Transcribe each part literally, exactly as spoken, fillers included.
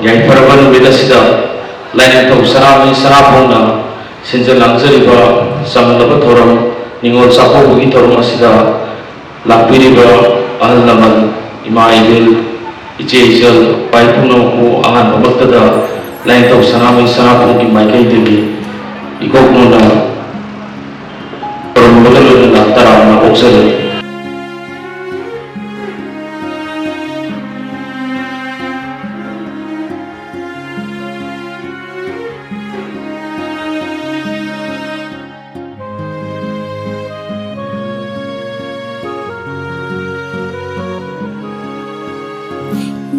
ꯌꯥꯏꯐꯔꯕ ꯅꯨꯃꯤꯠ ꯑꯁꯤꯗ ꯂꯥꯏꯅꯤꯡꯊꯧ ꯁꯅꯥꯃꯍꯤ ꯁꯅꯥꯄꯣꯡꯅ ꯁꯤꯟꯖ ꯂꯥꯡꯖꯔꯤꯕ ꯆꯝꯂꯕ ꯊꯧꯔꯝ, ꯅꯤꯉꯣꯜ ꯆꯥꯛꯀꯧꯕꯒꯤ ꯊꯧꯔꯝ ꯑꯁꯤꯗ ꯂꯥꯛꯄꯤꯔꯤꯕ ꯑꯍꯜ ꯂꯃꯟ, ꯏꯃꯥ ꯏꯕꯦꯜ, ꯏꯆꯦ ꯏꯆꯜ, ꯏꯄꯥ ꯏꯄꯨ ꯄꯨꯝꯅꯃꯛꯄꯨ ꯑꯍꯥꯟꯕꯃꯛꯇꯗ ꯂꯥꯏꯅꯤꯡꯊꯧ ꯁꯅꯥꯃꯍꯤ ꯁꯅꯥꯄꯣꯡꯒꯤ ꯃꯥꯏꯀꯩꯗꯒꯤ ꯏꯀꯣꯛ ꯅꯧꯅ ꯈꯨꯔꯨꯝꯕꯒ ꯂꯣꯏꯅꯅ ꯇꯔꯥꯝꯅ ꯑꯣꯛꯆꯔꯤ꯫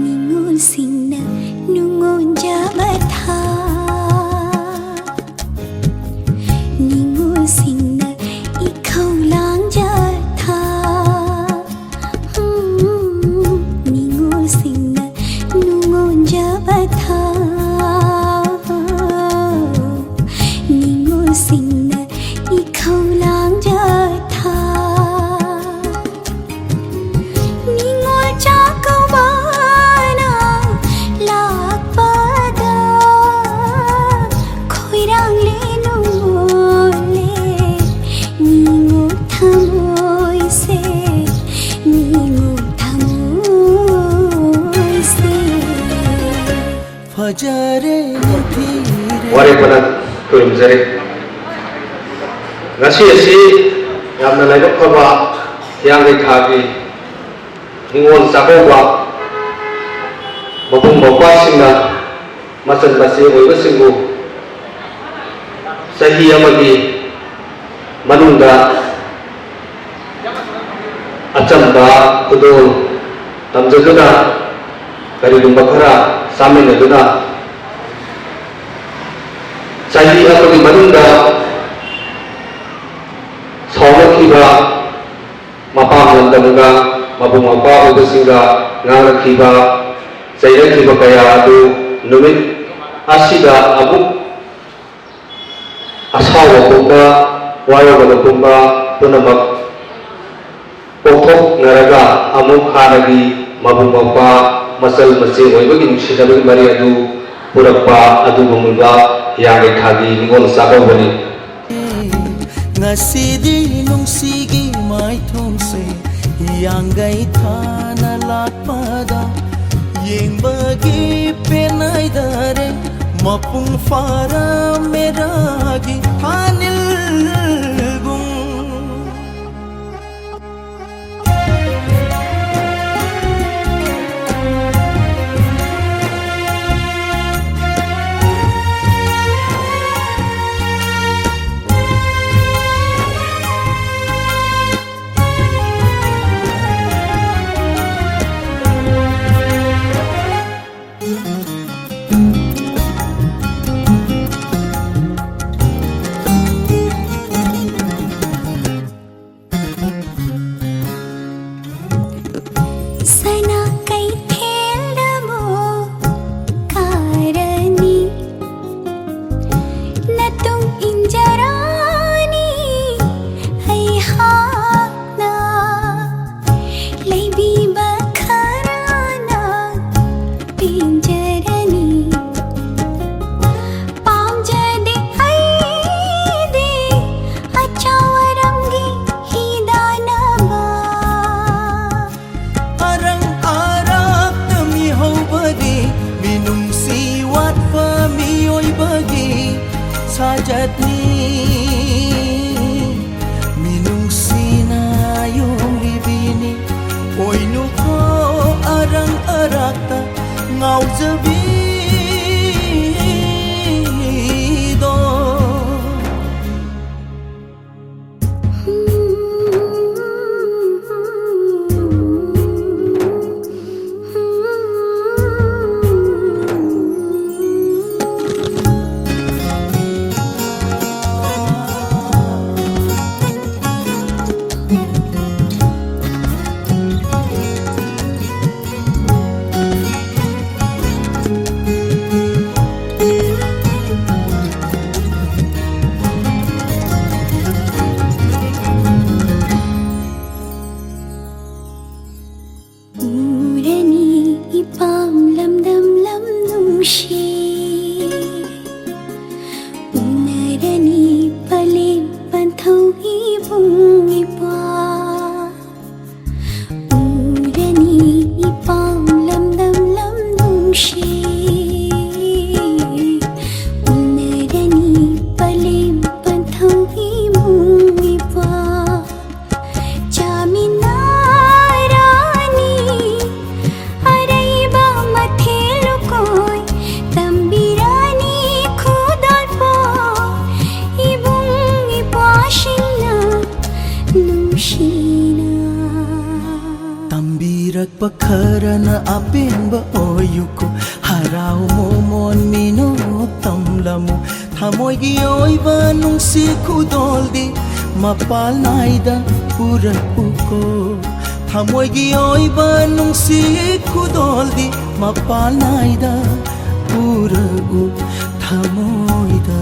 ꯅꯤꯉꯣꯜꯁꯤꯡꯅ ꯅꯨꯡꯉꯣꯟꯖꯕ ꯊꯥ, ꯅꯤꯉꯣꯜꯁꯤꯡꯅ ꯏꯈꯧ ꯂꯥꯡꯖ ꯊꯥ, ꯎꯝ, ꯅꯤꯉꯣꯜꯁꯤꯡꯅ ꯅꯨꯡꯉꯣꯟꯖꯕ ꯊꯥ, ꯅꯤꯉꯣꯜꯁꯤꯡꯅ ꯏꯈꯧ ꯂꯥꯡꯖ ꯊꯥ꯫ ꯅꯤꯉꯣꯜ ꯆꯥꯛꯀꯧꯕꯅ ꯂꯥꯛꯄꯗ ꯈꯣꯏꯔꯥꯡꯂꯦ ꯅꯨꯡꯉꯣꯜꯂꯦ ꯅꯤꯉꯣꯜ ꯊꯃꯣꯏꯁꯦ, ꯅꯤꯉꯣꯜ ꯊꯃꯣꯏꯁꯦ꯫ ꯐꯖꯔꯦ ꯊꯤꯔꯦ꯫ ꯋꯥꯔꯦꯞ ꯐꯅ ꯈꯨꯔꯨꯝꯖꯔꯤ꯫ ꯉꯁꯤ ꯑꯁꯤ ꯌꯥꯝꯅ ꯂꯥꯏꯕꯛ ꯐꯕ ꯍꯤꯌꯥꯡꯒꯩ ꯊꯥꯒꯤ ꯅꯤꯉꯣꯜ ꯆꯥꯛꯀꯧꯕ, ꯃꯕꯨꯡ ꯃꯧꯄ꯭ꯋꯥꯁꯤꯡꯅ ꯃꯆꯟ ꯃꯆꯦ ꯑꯣꯏꯕꯁꯤꯡꯕꯨ ꯆꯍꯤ ꯑꯃꯒꯤ ꯃꯅꯨꯡꯗ ꯑꯆꯝꯕ ꯈꯨꯗꯣꯜ ꯇꯝꯖꯗꯨꯅ, ꯀꯔꯤꯒꯨꯝꯕ ꯈꯔ ꯆꯥꯃꯤꯟꯅꯗꯨꯅ, ꯆꯍꯤ ꯑꯃꯒꯤ ꯃꯅꯨꯡꯗ ꯁꯥꯎꯅꯈꯤꯕ ꯃꯄꯥꯝ ꯂꯝꯗꯝꯒ, ꯃꯕꯨꯡ ꯃꯧꯄ꯭ꯋꯥ ꯑꯣꯏꯕꯁꯤꯡꯒ ꯉꯥꯡꯅꯈꯤꯕ, ꯆꯩꯅꯈꯤꯕ ꯀꯌꯥ ꯑꯗꯨ ꯅꯨꯃꯤꯠ ꯑꯁꯤꯗ ꯑꯃꯨꯛ ꯑꯁꯥꯎꯕ ꯄꯨꯝꯕ, ꯋꯥꯔꯧꯕ ꯄꯨꯝꯕ ꯄꯨꯝꯅꯃꯛ ꯀꯣꯛꯊꯣꯛꯅꯔꯒ ꯑꯃꯨꯛ ꯍꯥꯟꯅꯒꯤ ꯃꯕꯨꯡ ꯃꯧꯄ꯭ꯋꯥ ꯃꯆꯜ ꯃꯆꯦ ꯑꯣꯏꯕꯒꯤ ꯅꯨꯡꯁꯤꯅꯕꯒꯤ ꯃꯔꯤ ꯑꯗꯨ ꯄꯨꯔꯛꯄ ꯑꯗꯨꯒꯨꯝꯂꯕ ꯍꯤꯌꯥꯡꯒꯩ ꯊꯥꯒꯤ ꯅꯤꯉꯣꯜ ꯆꯥꯛꯀꯧꯕꯅꯤ꯫ ꯉꯁꯤꯗꯤ ꯅꯨꯡꯁꯤꯒꯤ ꯃꯥꯏꯊꯣꯡꯁꯦ ꯍꯤꯌꯥꯡꯒꯩ ꯊꯥꯅ ꯂꯥꯛꯄꯗ ꯌꯦꯡꯕꯒꯤ ꯄꯦꯟꯅꯥꯏꯗꯔꯦ꯫ ꯃꯄꯨꯡ ꯐꯥꯔꯝꯃꯦ ꯔꯥꯒꯤ ꯊꯥꯅꯤꯜꯕꯨꯡ꯫ ꯁꯅꯥ ꯀꯩꯊꯦꯜꯗꯕꯨ ꯀꯥꯔꯅꯤ, ꯅꯇꯨꯡ ꯏꯟꯖꯔꯅꯤ ꯑꯩꯍꯥꯛꯅ, ꯂꯩꯕꯤꯕ ꯈꯔꯅ ꯄꯦꯟꯖꯔꯅꯤ꯫ ꯄꯥꯝꯖꯗꯦ ꯑꯩꯗꯤ ꯑꯆꯥꯎ ꯑꯔꯝꯒꯤ ꯍꯤꯗꯥꯟꯅꯕ꯫ ꯑꯔꯪ ꯑꯔꯥꯛꯇ ꯃꯤꯍꯧꯕꯗꯤ ꯃꯤꯅꯨꯡꯁꯤ ꯋꯥꯠꯄ ꯃꯤꯑꯣꯏꯕꯒꯤ ꯁꯥꯖꯠꯅꯤ꯫ ꯃꯤꯅꯨꯡꯁꯤꯅ ꯌꯣꯝꯂꯤꯕꯤꯅꯤ꯫ ꯑꯣꯏꯅꯨꯀꯣ ꯑꯔꯪ ꯑꯔꯥꯛꯇ ꯉꯥꯎꯖꯕꯤꯗꯣ꯫ ꯈꯔꯅ ꯑꯄꯦꯟꯕ ꯑꯣꯏꯌꯨꯀꯣ, ꯍꯔꯥꯎ ꯃꯣꯃꯣꯟ ꯃꯤꯅꯣꯛ ꯇꯝꯂꯝꯃꯨ꯫ ꯊꯃꯣꯏꯒꯤ ꯑꯣꯏꯕ ꯅꯨꯡꯁꯤ ꯈꯨꯗꯣꯜꯗꯤ ꯃꯄꯥꯜ ꯅꯥꯏꯗ ꯄꯨꯔꯛꯎꯀꯣ꯫ ꯊꯃꯣꯏꯒꯤ ꯑꯣꯏꯕ ꯅꯨꯡꯁꯤ ꯈꯨꯗꯣꯜꯗꯤ ꯃꯄꯥꯜ ꯅꯥꯏꯗ ꯄꯨꯔꯛꯎ ꯊꯃꯣꯏꯗ꯫